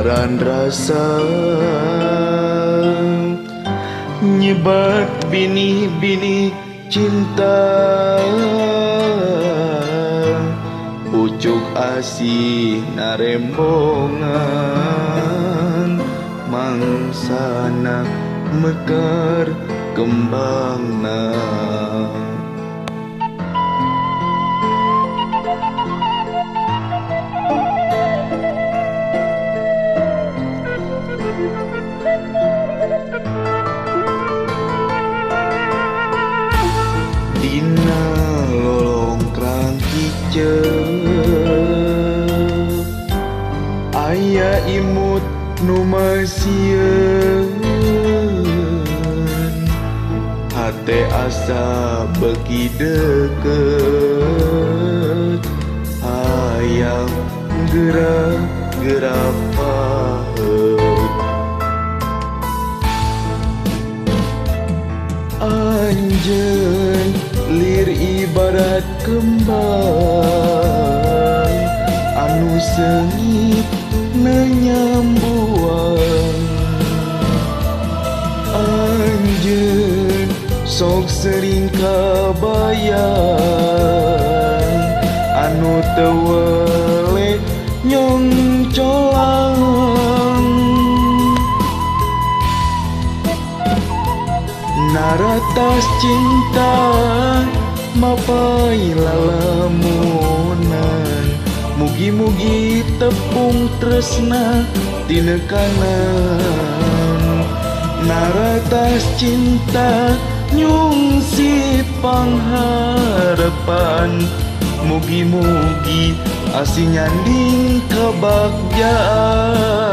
Kobaran rasa nyebat bini-bini cinta, pucuk asih narembongan, mangsana mekar kembangna. Dina lolongkrang kicep aya imut nu masieun, hate asa beuki deukeut, hayang geura-geura paheut. Anjeun lir ibarat kembang anu seungit nenyambuang, anjeun sok sering kabayang anu teu weleh nyongcolang. Naratas cinta mapai lalamunan, mugi-mugi tepung tresna tinekanan. Naratas cinta nyungsit pangharepan, mugi-mugi asih nyanding kebagjaan.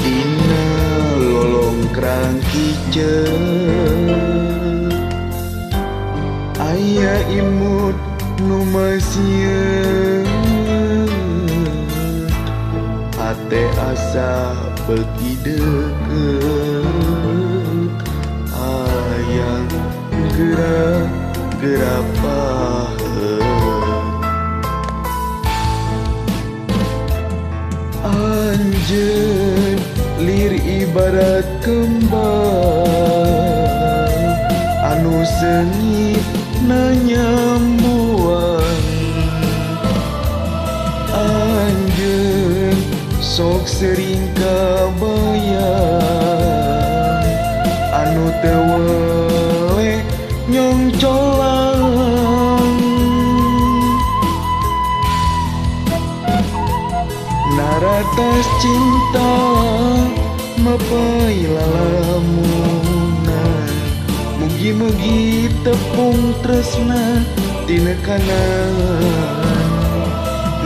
Dina lolongkrang kicep aya imut nu masieun, hate asa beuki deukeut, hayang geura-geura paheut. Anjeun lir ibarat kembang anu seungit nanyambuang, anjeun sok sering kabayang anu teu weleh nyongcolang. Naratas cinta mapai lalamunan, mugi-mugi tepung tresna tinekanan.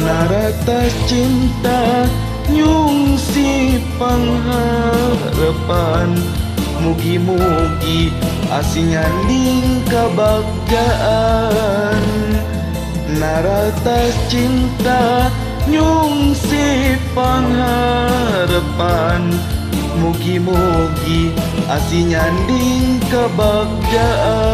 Naratas cinta nyungsi pangharepan, mugi-mugi asih nyanding kabagjaan. Naratas cinta nyungsi pangharepan, mugi-mugi asih nyanding kebagjaan.